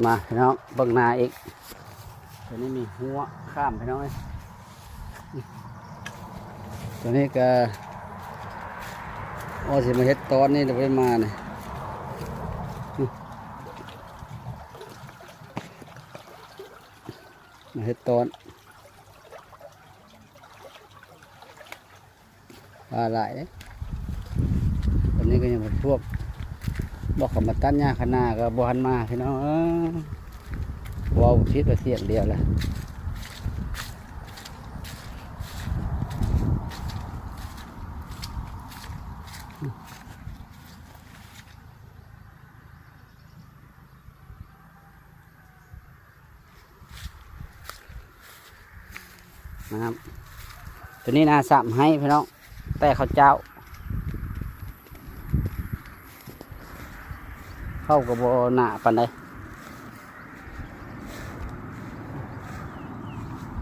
ມາພີ່ນ້ອງເບິ່ງນາອີກ ຕົວນີ້ມີຮົ້ວຂ້າມພີ່ນ້ອງເອີຍ ຕົວນີ້ກໍວ່າຊິມາເຮັດຕອນນີ້ແຕ່ບໍ່ໄດ້ມານີ້ ມາເຮັດຕອນ ປາຫຼາຍເດ້ ຕອນນີ້ກໍຍັງບໍ່ພວກ ບອກເຂົາມາຕັດຫຍ້າຄະນາກໍບໍ່ທັນມາພີ່ນ້ອງເອີຍ ເວົ້າຜິດໄປສຽງດຽວລະ. ນາ ຕົວນີ້ນາສາມໄຮ່ພີ່ນ້ອງ ແຕ່ເຂົ້າເຈົ້າ ເຂົ້າກໍບໍ່ໜ້າປານໃດ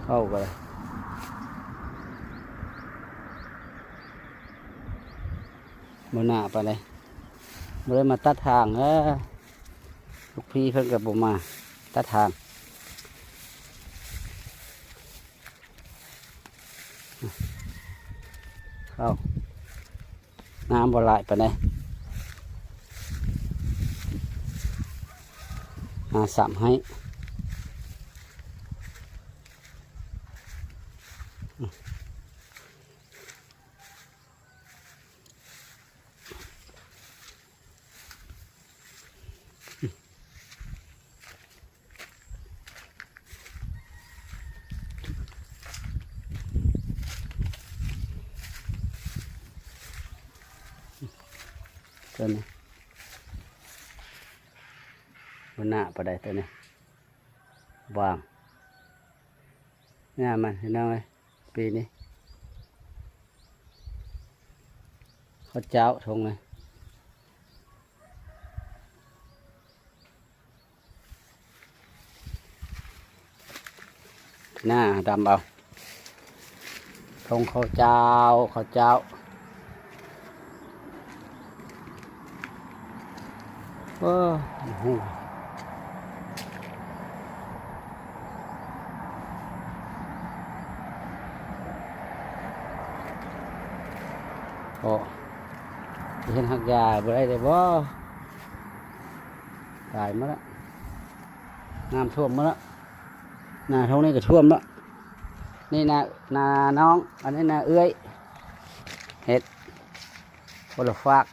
ເຂົ້າກໍໄດ້ ບໍ່ໜ້າປານໃດ ບໍ່ໄດ້ມາຕັດທາງເອີ ລູກພີ່ເພິ່ນກໍບໍ່ມາຕັດທາງ ເຂົ້າ ນາບໍ່ຫຼາຍປານໃດ ນາສາມໄຮ່. ຕົວນີ້ ບໍ່ໜ້າປານໃດ ຕົວນີ້ ຫວ່າງ ຫຍ້າມັນພີ່ນ້ອງເອີຍ ປີນີ້ ເຂົ້າເຈົ້າທົ່ງນີ້ ໜ້າດຳເອົາ ທົ່ງເຂົ້າເຈົ້າ ເຂົ້າເຈົ້າ. ເອີ ໂອ້ໂຫ ເພາະເຫັນຮັກຢາບໍ່ໄດ້ເດ້ບໍ່ ຕາຍໝົດລະ ນ້ຳຖ້ວມໝົດລະ ໜ້າທົ່ງນີ້ກໍຖ້ວມລະ ນີ້ນາ ນານ້ອງ ອັນນີ້ນາເອື້ອຍ ເຮັດຄົນລະຟາກ.